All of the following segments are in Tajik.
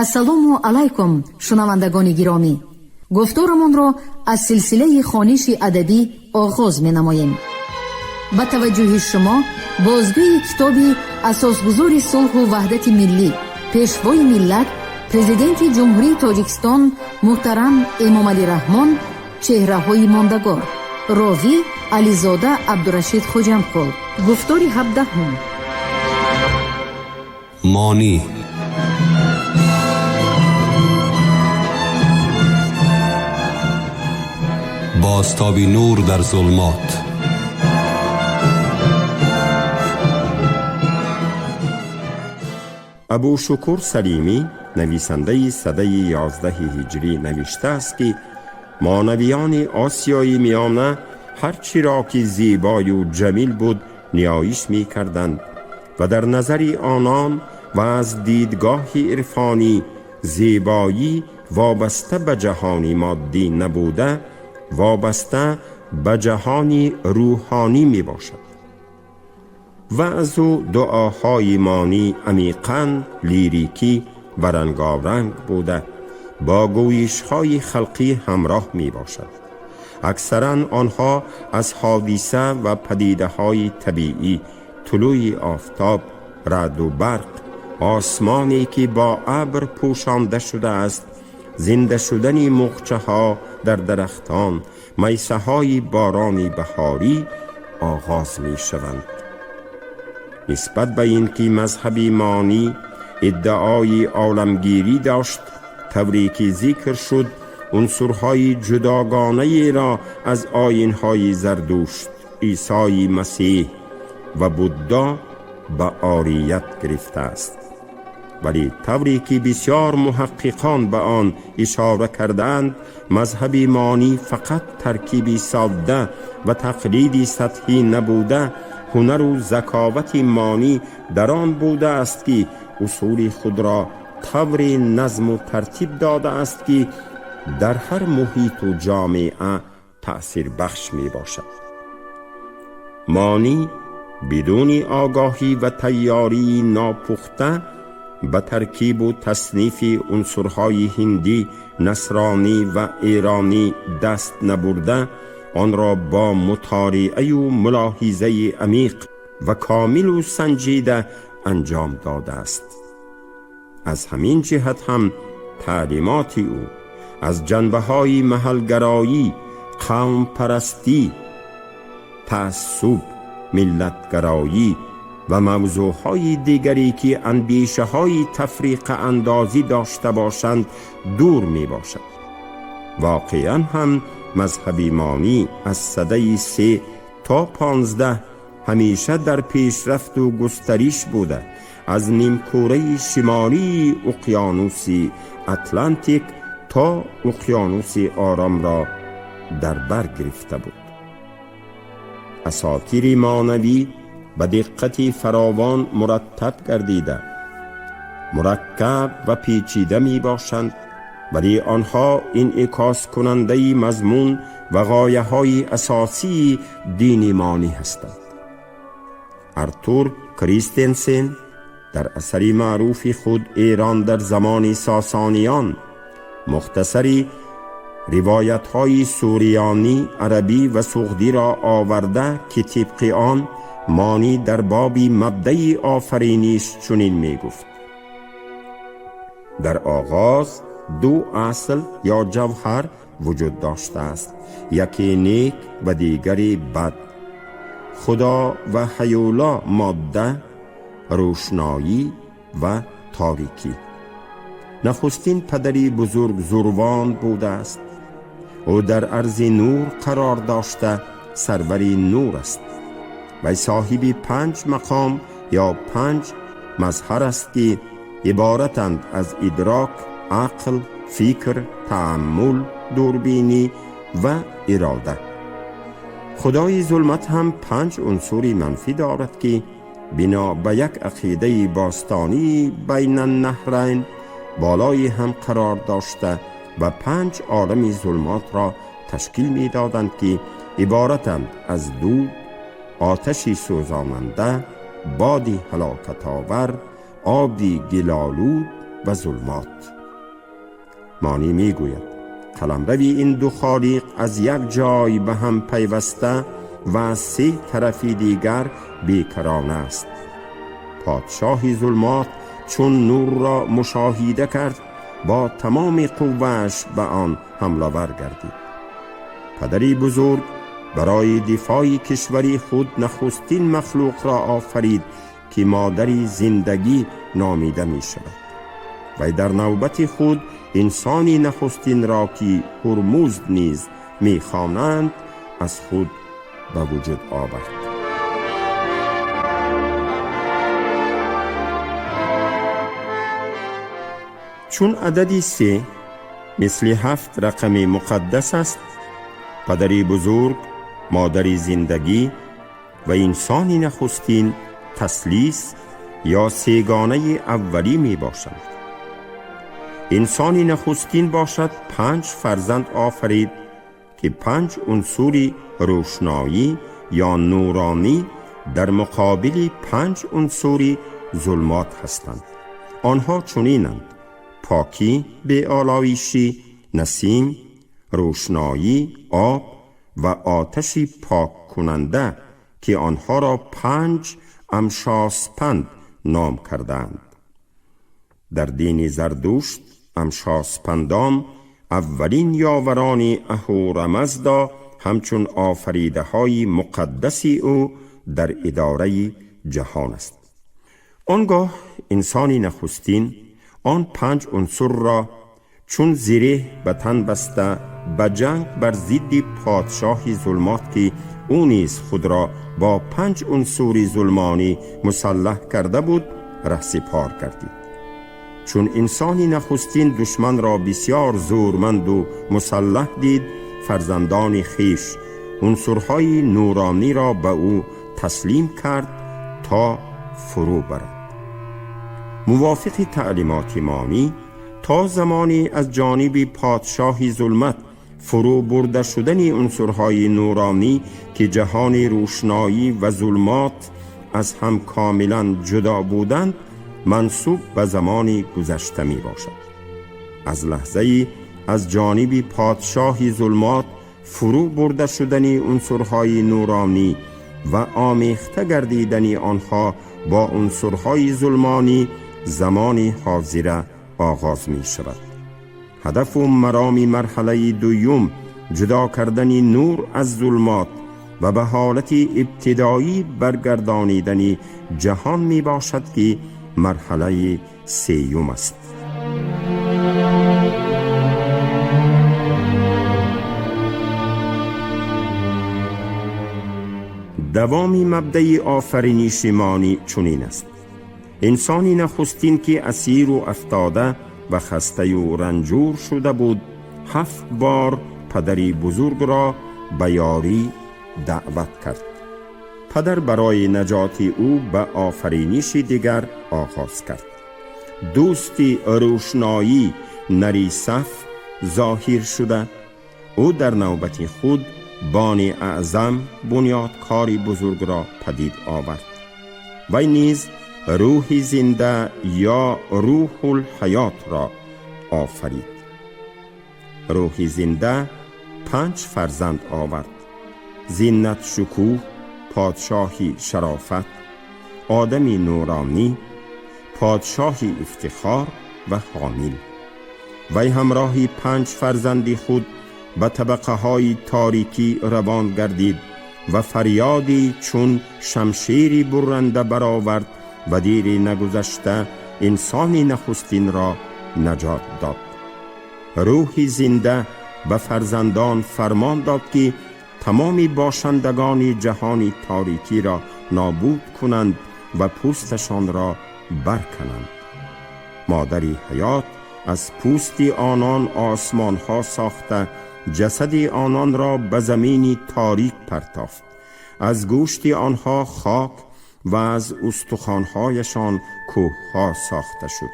Ассалому алайкум, шунавандагони гиромӣ. Гуфторамонро аз силсилаи хониши адабӣ оғоз менамоем. Ба таваҷҷӯҳи шумо бозгӯи китоби асосгузори сулҳу ваҳдати миллӣ, пешвои миллат, Президенти Ҷумҳурии Тоҷикистон муҳтарам Эмомалӣ Раҳмон «Чеҳраҳои мондагор». Ровӣ Ализода Абдурашид Хоҷамқул. Гуфтори 17-ум. Монӣ. Бозтоби нур дар зулмот. Абушукур Салимӣ, нависандаи садаи 11 ҳиҷрӣ, навиштааст, ки монавиёни Осиёи Миёна ҳар чиро ки зебою ҷамил буд, ниёиш мекарданд ва дар назари онон ва аз дидгоҳи ирфонӣ зебоӣ вобаста ба ҷаҳони моддӣ набуда, вобаста ба ҷаҳони рӯҳонӣ мебошад. Ваъзу дуоҳои Монӣ амиқан лирикӣ ва рангоранг буда, бо гӯйишҳои халқӣ ҳамроҳ мебошад. Аксаран онҳо аз ҳодиса ва падидаҳои табиӣ, тулӯи офтоб, раъду барқ, осмоне ки бо абр пӯшонда шудааст, зинда шудани муғчаҳо дар дарахтон, майсаҳои борони баҳорӣ оғоз мешаванд. Нисбат ба ин ки мазҳаби Монӣ иддаои оламгирӣ дошт, тавре ки зикр шуд, унсурҳои ҷудогонаеро аз оинҳои Зардушт, Исои Масеҳ ва Буддо ба орият гирифтааст, вале тавре ки бисёр муҳаққиқон ба он ишора кардаанд, мазҳаби Монӣ фақат таркиби содда ва тақлиди сатҳӣ набуда, ҳунару заковати Монӣ дар он будааст, ки усули худро тавре назму тартиб додааст, ки дар ҳар муҳиту ҷомеа таъсирбахш мебошад. Монӣ бидуни огоҳӣ ва тайёрии нопухта ба таркибу таснифи унсурҳои ҳиндӣ, насронӣ ва эронӣ даст набурда, онро бо мутолиаю мулоҳизаи амиқ ва комилу санҷида анҷом додааст. Аз ҳамин ҷиҳат ҳам таълимоти ӯ аз ҷанбаҳои маҳалгароӣ, қавмпарастӣ, таассуб, миллатгароӣ ва мавзӯъҳои дигаре ки андешаҳои тафриқаандозӣ дошта бошанд, дур мебошад. Воқеан ҳам мазҳаби Монӣ аз садаи 3 то 15 ҳамеша дар пешрафту густариш буда, аз нимкураи шимолии уқёнуси Атлантик то уқёнуси Оромро дар бар гирифта буд. Асотири монавӣ ба диққати фаровон мураттаб гардида, мураккаб ва печида мебошанд, вале онҳо инъикоскунандаи мазмун ва ғояҳои асосии дини Монӣ ҳастанд. Артур Кристенсен дар асари маъруфи худ «Эрон дар замони Сосониён» мухтасари ривоятҳои суриёнӣ, арабӣ ва суғдиро оварда, ки тибқи он Монӣ дар боби мабдаи офариниш чунин мегуфт: дар оғоз ду асл ё ҷавҳар вуҷуд доштааст, яке нек ва дигаре бад, Худо ва ҳаюло, модда, рӯшноӣ ва торикӣ. Нахустин падари бузург Зурвон будааст. Ӯ дар арзи нур қарор дошта, сарвари нур аст. Вай соҳиби панҷ мақом ё панҷ мазҳар аст, ки иборатанд аз идрок, ақл, фикр, тааммул, дурбинӣ ва ирода. Худои зулмат ҳам панҷ унсури манфӣ дорад, ки бино ба як ақидаи бостонии Байнаннаҳрайн болои ҳам қарор дошта ва панҷ олами зулмотро ташкил медоданд, ки иборатанд аз дуд, оташи сӯзонанда, боди ҳалокатовар, оби гилолуд. و ظلمات. مانی میگوید قلمروی این دو خالق از یک جای به هم پیوسته و سه طرفی دیگر بیکران است. پادشاه ظلمات چون نور را مشاهده کرد با تمام قوه‌اش به آن حمله ور گردید. پدری بزرگ برای دفاع کشوری خود نخستین مخلوق را آفرید که مادری زندگی نامیده می شود و در نوبت خود انسانی نخستین را که هرمزد نیز می خوانند از خود به وجود آورد. چون عدد 3 مثل 7 رقم مقدس است، پدری بزرگ، مادری زندگی و انسانی نخستین تثلیث یا سه‌گانه اولی می باشند. انسانی نخستین باشد 5 فرزند آفرید که 5 عنصر روشنایی یا نورانی در مقابل 5 عنصر ظلمات هستند. آنها چنینند: پاکی، بی‌آلایشی، نسیم، روشنایی، آب و آتش پاک کننده که آنها را 5 امشاسپند نام کردند. در دین زردشت امشاسپندان اولین یاوران اهورامزدا همچون آفریده های مقدسی او در اداره جهان است. آنگاه انسان نخستین آن 5 عنصر را چون زره به تن بسته به جنگ بر ضد پادشاه ظلمات که او نیز خود را با 5 عنصر ظلمانی مسلح کرده بود رهسپار گردید. چون انسانی نخستین دشمن را بسیار زورمند و مسلح دید، فرزندان خویش عنصرهای نورانی را به او تسلیم کرد تا فرو برد. موافق تعلیمات مانی تا زمانی از جانب پادشاه ظلمت فرو برده شدن عنصرهای نورانی که جهان روشنایی و ظلمات از هم کاملا جدا بودند منسوب به زمان گذشته می باشد. از لحظه از جانب پادشاه ظلمات فرو برده شدن عنصرهای نورانی و آمیخته گردیدن آنها با عنصرهای ظلمانی زمان حاضره آغاز می شود. هدف و مرام مرحله دوم جدا کردن نور از ظلمات و به حالت ابتدایی برگردانیدن جهان می باشد که مرحله سیوم است. دوام مبدأ آفرینش مانی چنین است: انسانی نخستین که اسیر و افتاده و خسته و رنجور شده بود، 7 بار پدری بزرگ را به یاری دعوت کرد. پدر برای نجات او به آفرینش دیگر آغاز کرد. دوستی روشنایی نریسف ظاهر شده، او در نوبت خود بان اعظم بنیادکاری بزرگ را پدید آورد. وی نیز روح زنده یا روح الحیات را آفرید. روح زنده 5 فرزند آورد: زینت شکوه، پادشاهی شرافت، آدمی نورانی، پادشاهی افتخار و حامیل. وی همراهی 5 فرزندی خود به طبقه های تاریکی روان گردید و فریادی چون شمشیری برنده برآورد و دیری نگذشته انسانی نخستین را نجات داد. روح زنده به فرزندان فرمان داد که تمام باشندگان جهان تاریکی را نابود کنند و پوستشان را برکنند. مادری حیات از پوست آنان آسمانها ساخته، جسد آنان را به زمین تاریک پرتافت. از گوشت آنها خاک و از استخوانهایشان کوهها ساخته شد.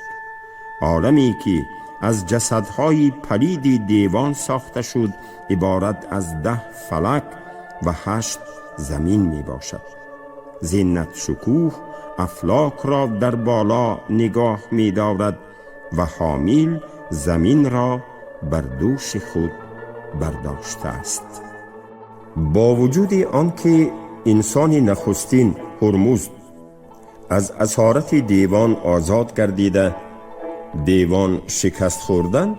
عالمی که از جسدهای پلید دیوان ساخته شد عبارت از 10 فلک و 8 زمین می باشد. زینت شکوه افلاک را در بالا نگاه می دارد و حامیل زمین را بر دوش خود برداشته است. با وجود آنکه انسان نخستین هرمزد از اسارت دیوان آزاد گردیده، دیوان شکست خوردند،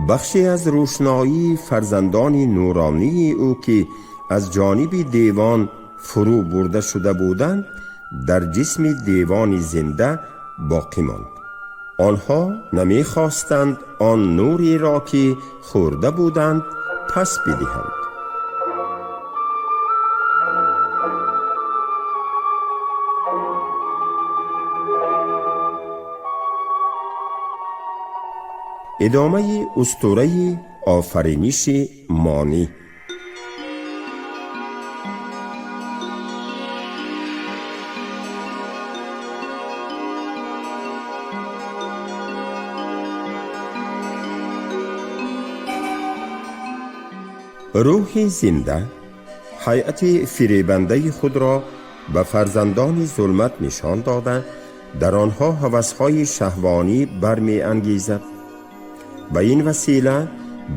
بخشی از روشنایی فرزندان نورانی او که از جانب دیوان فرو برده شده بودند در جسم دیوان زنده باقی ماند. آنها نمیخواستند آن نوری را که خورده بودند پس بدهند. ادامه اسطوره آفرینش مانی. روح زنده هیئت فریبنده خود را به فرزندان ظلمت نشان داده، در آنها هوس‌های شهوانی برمی انگیزد. به این وسیله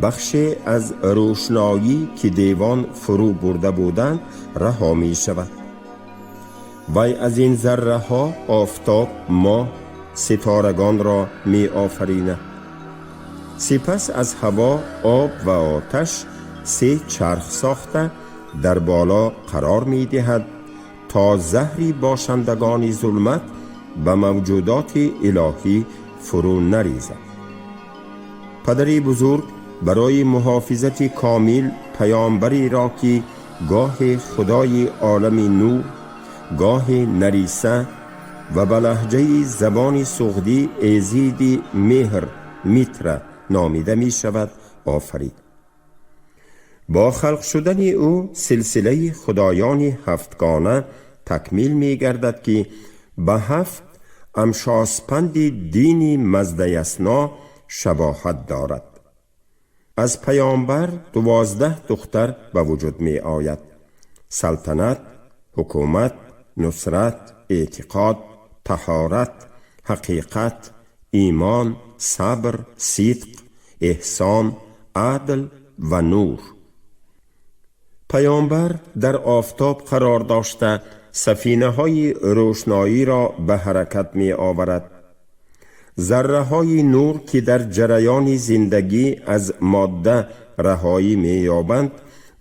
بخش از روشنایی که دیوان فرو برده بودند رها می شود. وی از این ذره ها آفتاب، ماه، ستارگان را می آفریند. سپس از هوا، آب و آتش 3 چرخ ساخته در بالا قرار می دهد تا زهری باشندگان ظلمت به موجودات الهی فرو نریزد. پدر بزرگ برای محافظت کامل پیامبری را که گاه خدای عالم نور، گاه نریسه و به لهجه زبان سغدی ایزید مهر میتره نامیده می شود آفرید. با خلق شدن او سلسله خدایان هفتگانه تکمیل می گردد که به 7 امشاسپند دین مزدیسنا شباهت دارد. از پیامبر 12 دختر به وجود می آید: سلطنت، حکومت، نصرت، اعتقاد، طهارت، حقیقت، ایمان، صبر، صدق، احسان، عدل و نور. پیامبر در آفتاب قرار داشته سفینه های روشنایی را به حرکت می آورد. ذره های نور که در جریان زندگی از ماده رهایی می یابند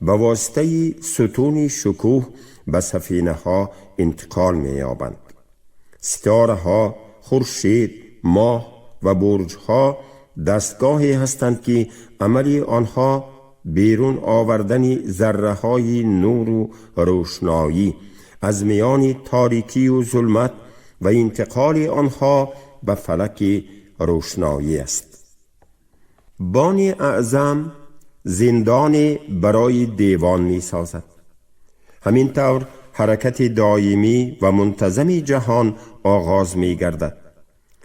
به واسطه ستون شکوه به سفینه ها انتقال می یابند. ستاره ها، خورشید، ماه و برج ها دستگاهی هستند که عمل آنها بیرون آوردن ذره های نور و روشنایی از میان تاریکی و ظلمت و انتقال آنها به فلک روشنایی است. بان اعظم زندان برای دیوان می سازد. همین طور حرکت دائمی و منتظم جهان آغاز می گردد.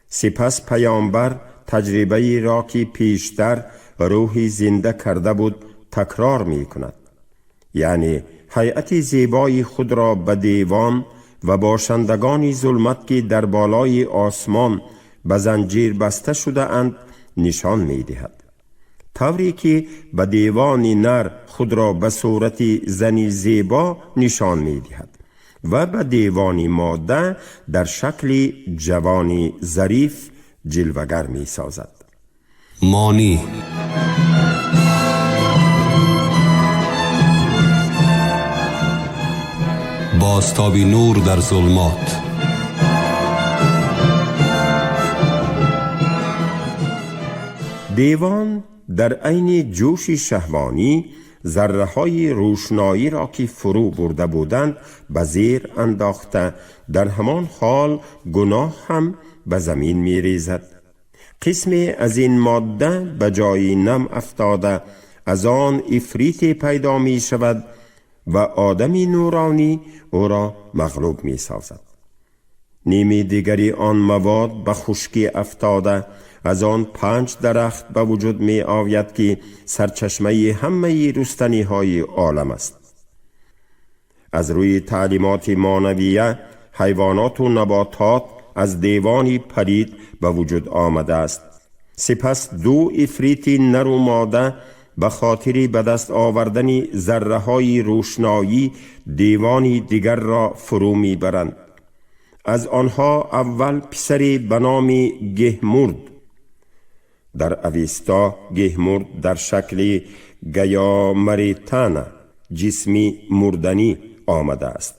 سپس پیامبر تجربه را که پیشتر روح زنده کرده بود تکرار می کند. یعنی هیئت زیبای خود را به دیوان و باشندگان ظلمت که در بالای آسمان به زنجیر بسته شده اند نشان می دهد. طوری که به دیوان نر خود را به صورت زنی زیبا نشان می دهد و به دیوان ماده در شکل جوانی ظریف جلوگر می سازد. مانی. بازتابی نور در ظلمات. دیوان در عین جوش شهوانی ذره های روشنایی را که فرو برده بودند به زیر انداخته، در همان حال گناه هم به زمین می ریزد. قسمی از این ماده به جای نم افتاده، از آن افریت پیدا می شود و آدمی نورانی او را مغلوب می سازد. نیمی دیگری آن مواد به خشکی افتاده، از آن 5 درخت به وجود می آید که سرچشمه همه رستنی های عالم است. از روی تعلیمات مانویه حیوانات و نباتات از دیوانی پرید به وجود آمده است. Сипас ду ифрити нару мода ба хотири ба даст овардани зарраҳои рӯшноӣ девони дигарро фурӯ мебаранд. Аз онҳо аввал писаре ба номи Геҳмурд. Дар Авеста Геҳмурд дар шакли Гаямаритана, ҷисми мурданӣ, омадааст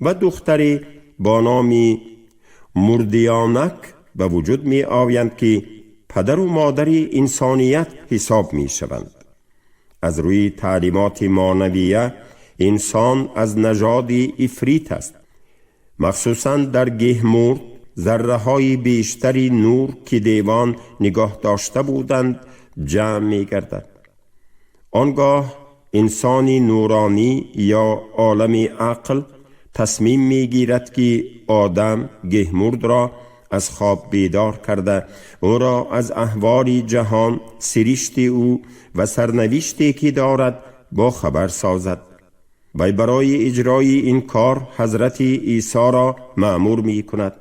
ва духтаре бо номи Мурдиёнак ба вуҷуд меоянд, ки падару модари инсоният ҳисоб мешаванд. Аз рӯи таълимоти монавия инсон аз нажоди ифрит аст. Махсусан дар Геҳмурд зарраҳои бештари нур, ки девон нигоҳ дошта буданд, ҷамъ мегардад. Он гоҳ инсони нуронӣ ё олами ақл тасмим мегирад, ки одам Геҳмурдро аз хоб бедор карда, ӯро аз аҳволи ҷаҳон, сиришти ӯ ва сарнавиште, ки дорад, бо хабар созад. Вай барои иҷрои ин кор ҳазрати Исоро маъмур мекунад.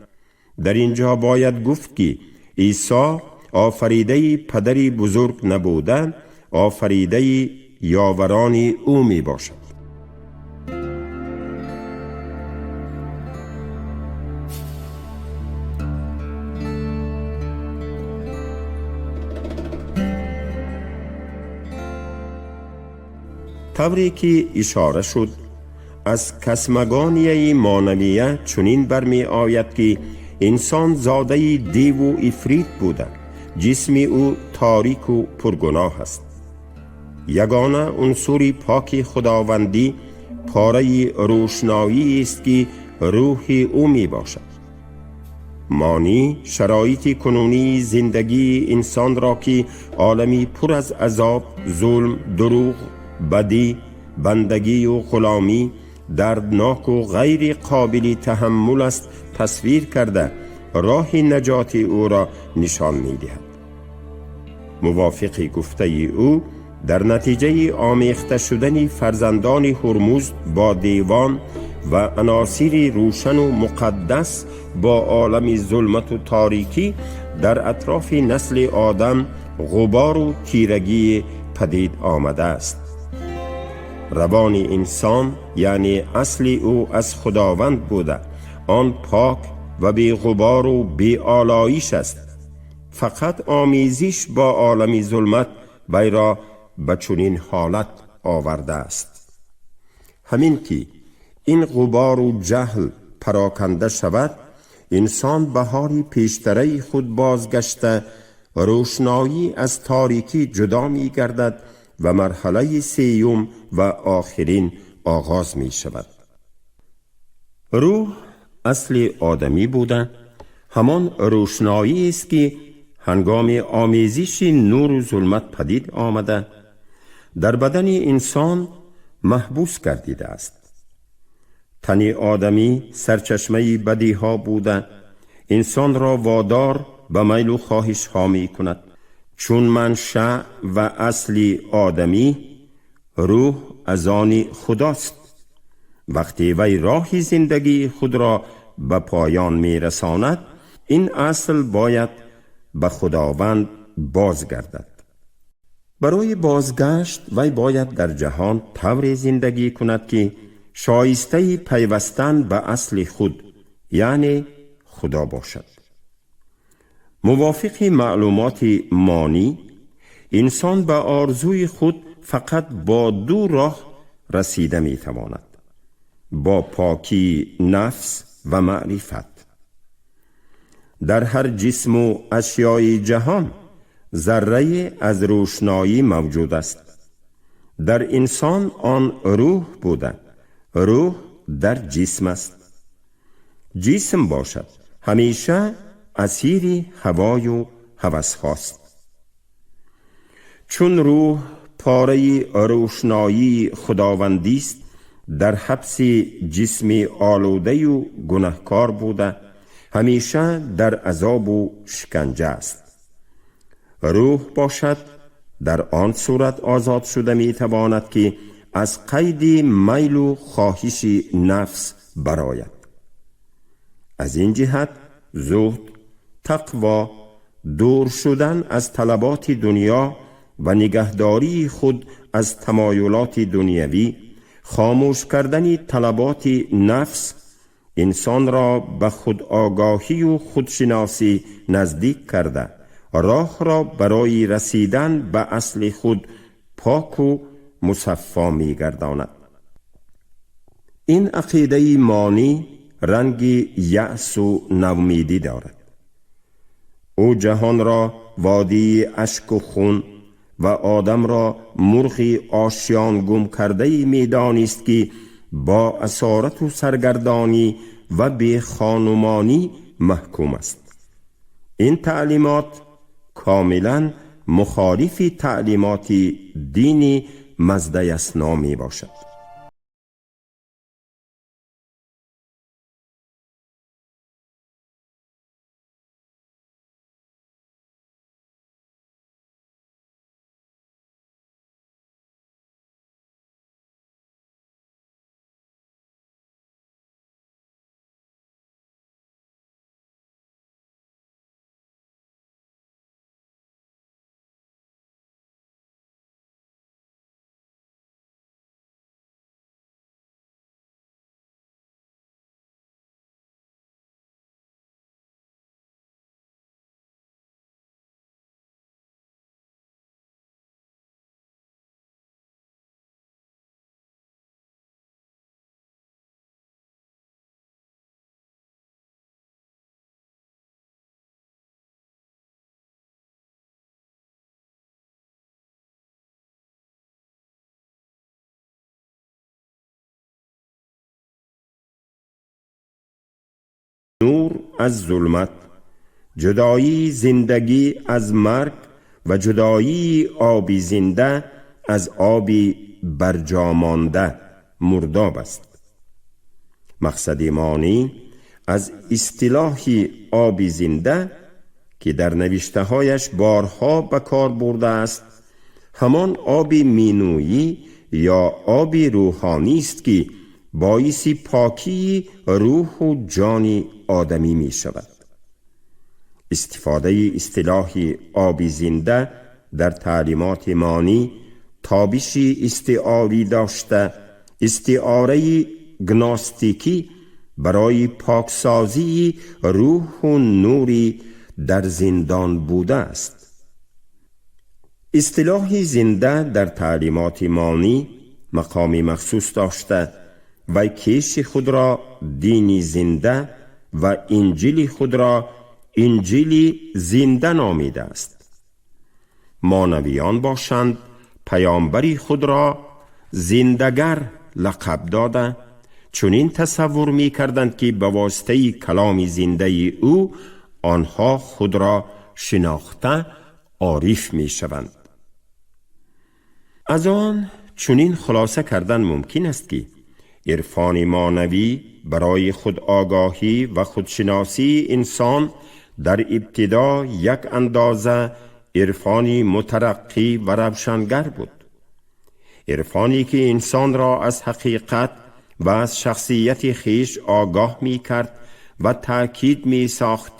Дар ин ҷо бояд гуфт, ки Исо офаридаи падари бузург набуда, офаридаи ёварони ӯ мебошад. Тавре ки ишора шуд, аз космогонияи монавия чунин бармеояд, ки инсон зодаи деву ифрит буда, ҷисми ӯ торику пургуноҳ аст. Ягона унсури поки худовандӣ пораи рӯшноиест, ки рӯҳи ӯ мебошад. Монӣ шароити кунунии зиндагии инсонро, ки олами пур аз азоб, зулм, дурӯғ, бадӣ, бандагию ғуломӣ, дардноку ғайри қобили таҳаммул аст, тасвир карда, роҳи наҷоти ӯро нишон медиҳад. Мувофиқи гуфтаи ӯ, дар натиҷаи омехта шудани фарзандони Ҳурмузд бо девон ва аносири рӯшану муқаддас бо олами зулмату торикӣ, дар атрофи насли одам ғубору тирагӣ падид омадааст. Равони инсон, яъне асли ӯ, аз худованд буда, он пок ва беғубору беолоиш аст. Фақат омезиш бо олами зулмат вайро ба чунин ҳолат овардааст. Ҳамин ки ин ғубору ҷаҳл пароканда шавад, инсон ба ҳоли пештараи худ бозгашта, рӯшноӣ аз торикӣ ҷудо мегардад ва марҳалаи сеюм ва охирин оғоз мешавад. Рӯҳ асли одамӣ буда, ҳамон рӯшноиест, ки ҳангоми омезиши нуру зулмат падид омада, дар бадани инсон маҳбус гардидааст. Тани одамӣ сарчашмаи бадиҳо буда, инсонро водор ба майлу хоҳишҳо мекунад. Чун маншаъ ва асли одамӣ рӯҳ аз они худост, вақте вай роҳи зиндагии худро ба поён мерасонад, ин асл бояд ба худованд бозгардад. Барои бозгашт вай бояд дар ҷаҳон тавре зиндагӣ кунад, ки шоистаи пайвастан ба асли худ, яъне худо, бошад. Мувофиқи маълумоти монӣ, инсон ба орзуи худ фақат бо ду роҳ расида метавонад: бо покии нафс ва маърифат. Дар ҳар ҷисму ашёи ҷаҳон заррае аз рӯшноӣ мавҷуд аст. Дар инсон он рӯҳ буда, рӯҳ дар ҷисм аст. Ҷисм бошад, ҳамеша асири ҳавою ҳавасҳост. Чун рӯҳ пораи рӯшноии худовандист, дар ҳабси ҷисми олудаю гунаҳкор буда, ҳамеша дар азобу шиканҷа аст. Рӯҳ бошад, дар он сурат озод шуда метавонад, ки аз қайди майлу хоҳиши нафс барояд. Аз ин ҷиҳат зуҳд, тақво, дур шудан аз талаботи дунё ва нигаҳдории худ аз тамоюлоти дунявӣ, хомӯш кардани талаботи нафс инсонро ба худогоҳию худшиносӣ наздик карда, роҳро барои расидан ба асли худ поку мусаффо мегардонад. Ин ақидаи Монӣ ранги яъсу навмидӣ дорад. Ӯ ҷаҳонро водии ашку хун ва одамро мурғи ошён гум кардае медонист, ки бо асорату саргардонӣ ва бехонумонӣ маҳкум аст. Ин таълимот комилан мухолифи таълимоти дини Маздаясно мебошад. نور از ظلمت، جدایی زندگی از مرگ و جدایی آبی زنده از آبی برجامانده مرداب است. مقصد مانی از اصطلاح آبی زنده که در نوشته‌هایش بارها به کار برده است، همان آب مینویی یا آب روحانی است که باعث پاکی روح و جان آدمی می شود. استفاده اصطلاح آب زنده در تعلیمات مانی تابش استعاری داشته، استعاره گناستیکی برای پاکسازی روح و نوری در زندان بوده است. اصطلاح زنده در تعلیمات مانی مقام مخصوص داشته و کیش خود را دین زنده و انجیل خود را انجیل زنده نامیده است. مانویان باشند پیامبری خود را زندگر لقب داده، چنین تصور می کردند که به واسطه کلام زنده او آنها خود را شناخته عارف می شوند. از آن چنین خلاصه کردن ممکن است که عرفان مانوی برای خود آگاهی و خودشناسی انسان در ابتدا یک اندازه عرفانی مترقی و روشنگر بود، عرفانی که انسان را از حقیقت و از شخصیت خویش آگاه می کرد و تأکید می ساخت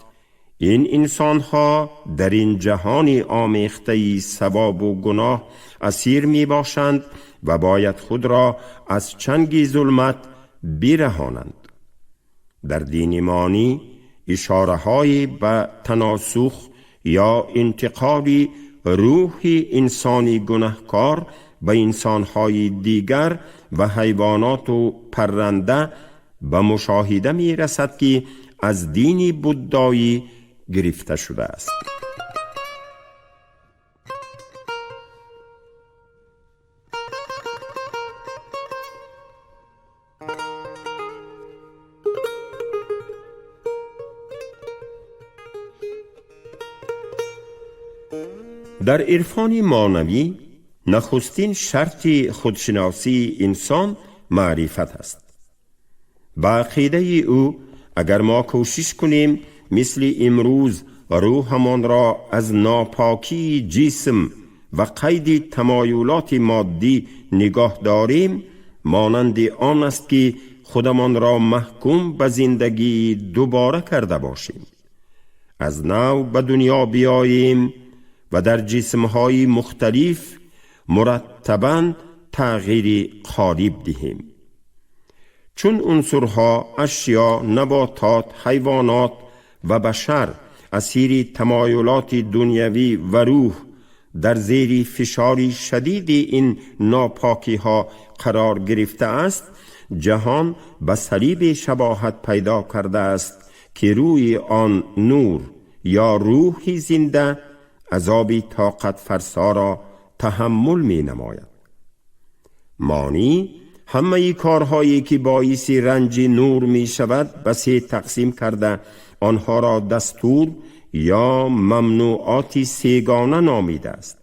این انسانها در این جهان آمیخته ثواب و گناه اسیر می باشند و باید خود را از چنگ ظلمت برهانند. در دین مانی اشاره های به تناسخ یا انتقال روح انسانی گناهکار به انسانهای دیگر و حیوانات و پرنده به مشاهده می رسد که از دین بودایی گرفته شده است. در عرفان مانوی نخستین شرط خودشناسی انسان معرفت است. به عقیده او اگر ما کوشش کنیم مثل امروز روحمان را از ناپاکی جسم و قید تمایلات مادی نگاه داریم، مانند آن است که خودمان را محکوم به زندگی دوباره کرده باشیم. از نو به دنیا بیاییم و در جسمهای مختلف مرتبا تغییر قالب دهیم. چون عنصرها، اشیا، نباتات، حیوانات و بشر اسیر تمایلات دنیوی و روح در زیر فشار شدید این ناپاکی ها قرار گرفته است، جهان به صلیب شباهت پیدا کرده است که روی آن نور یا روح زنده عذاب طاقت فرسا را تحمل می نماید. مانی همه کارهایی که باعث رنج نور می شود به سه تقسیم کرده آنها را دستور یا ممنوعات سه‌گانه نامیده است.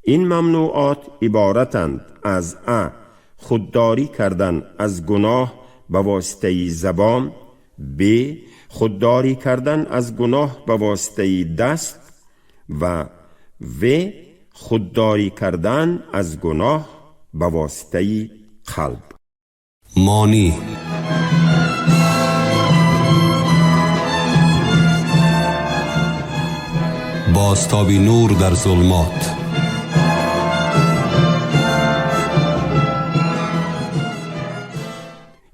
این ممنوعات عبارتند از ا خودداری کردن از گناه به واسطه زبان، ب خودداری کردن از گناه به واسطه دست و و خودداری کردن از گناه به واسطه قلب. مانی. بازتابی نور در ظلمات.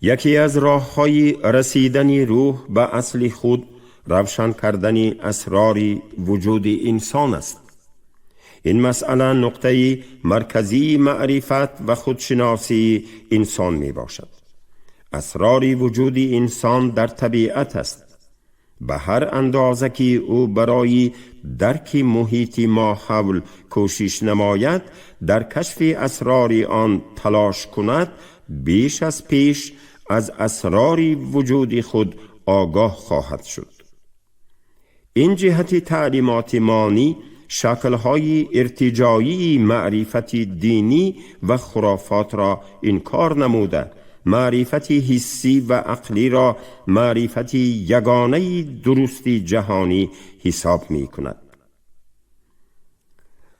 یکی از راه‌های رسیدن روح به اصل خود روشن کردن اسرار وجود انسان است. این مسئله نقطه مرکزی معرفت و خودشناسی انسان می باشد. اسرار وجود انسان در طبیعت است. به هر اندازه که او برای درک محیط ما حول کوشش نماید، در کشف اسرار آن تلاش کند، بیش از پیش از اسرار وجود خود آگاه خواهد شد. این جهت تعلیمات مانی شکل‌های ارتجاعی معرفت دینی و خرافات را انکار نموده، معرفت حسی و عقلی را معرفت یگانه درست جهانی حساب می کند.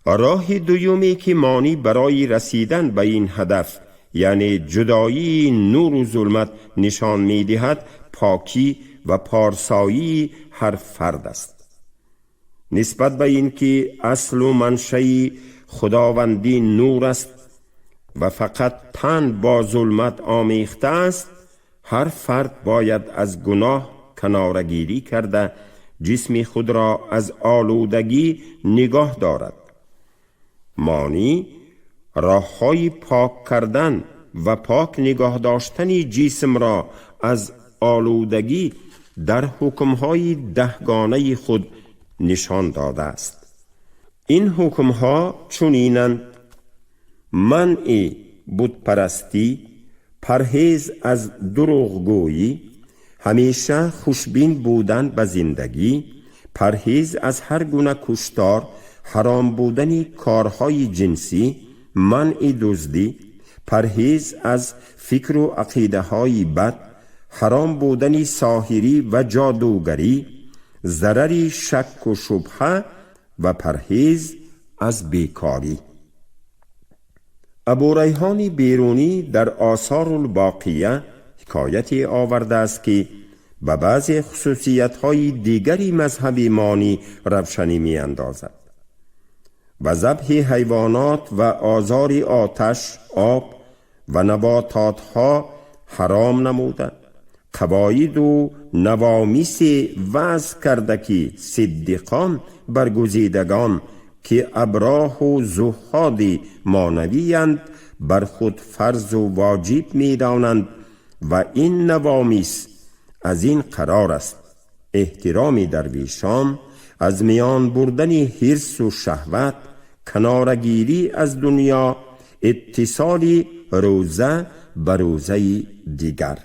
راه دومی که مانی برای رسیدن به این هدف، یعنی جدایی نور و ظلمت، نشان می دهد، پاکی و پارسایی هر فرد است. نسبت به این که اصل و منشأ خداوندی نور است و فقط تن با ظلمت آمیخته است، هر فرد باید از گناه کنارگیری کرده جسم خود را از آلودگی نگاه دارد. مانی راه‌های پاک کردن و پاک نگاه داشتن جسم را از آلودگی در حکم‌های دهگانه خود نشان داده است. این حکم‌ها چنینند: منع بتپرستی، پرهیز از دروغگویی، همیشه خوشبین بودن به زندگی، پرهیز از هر گونه کشتار، حرام بودن کارهای جنسی، منع دزدی، پرهیز از فکر و عقیده های بد، حرام بودن ساحری و جادوگری، ضرر شک و شبهه و پرهیز از بیکاری. ابو ریحان بیرونی در آثار الباقیه حکایتی آورده است که به بعض خصوصیت‌های دیگری مذهب مانی روشنی می‌اندازد. و ذبح حیوانات و آزار آتش، آب و نباتاتها حرام نموده، قواعد و نوامیس وضع کرده که صدیقان برگزیدگان که ابراه و زهاد مانوی‌اند بر خود فرض و واجب می‌دانند و این نوامیس از این قرار است: احترام درویشان، از میان بردن حرص و شهوت، کنارگیری از دنیا، اتصال روزه به روزه دیگر.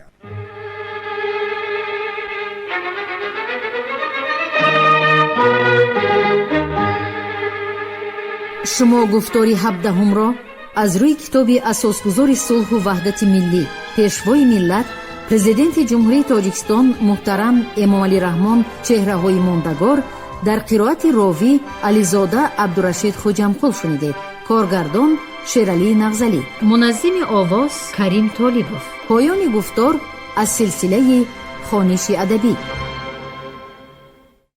Шумо гуфтори ҳабдаҳумро аз рӯи китоби асосгузори сулҳу ваҳдати миллӣ, пешвои миллат, президенти Ҷумҳурии Тоҷикистон муҳтарам Эмомалӣ Раҳмон чеҳраҳои мондагор дар қироати ровӣ Ализода Абдурашид Хуҷамқул шунидед. Коргардон Шералӣ Нағзалӣ, муназзими овоз Карим Толибов. Поёни гуфтор аз силсилаи хониши адабӣ.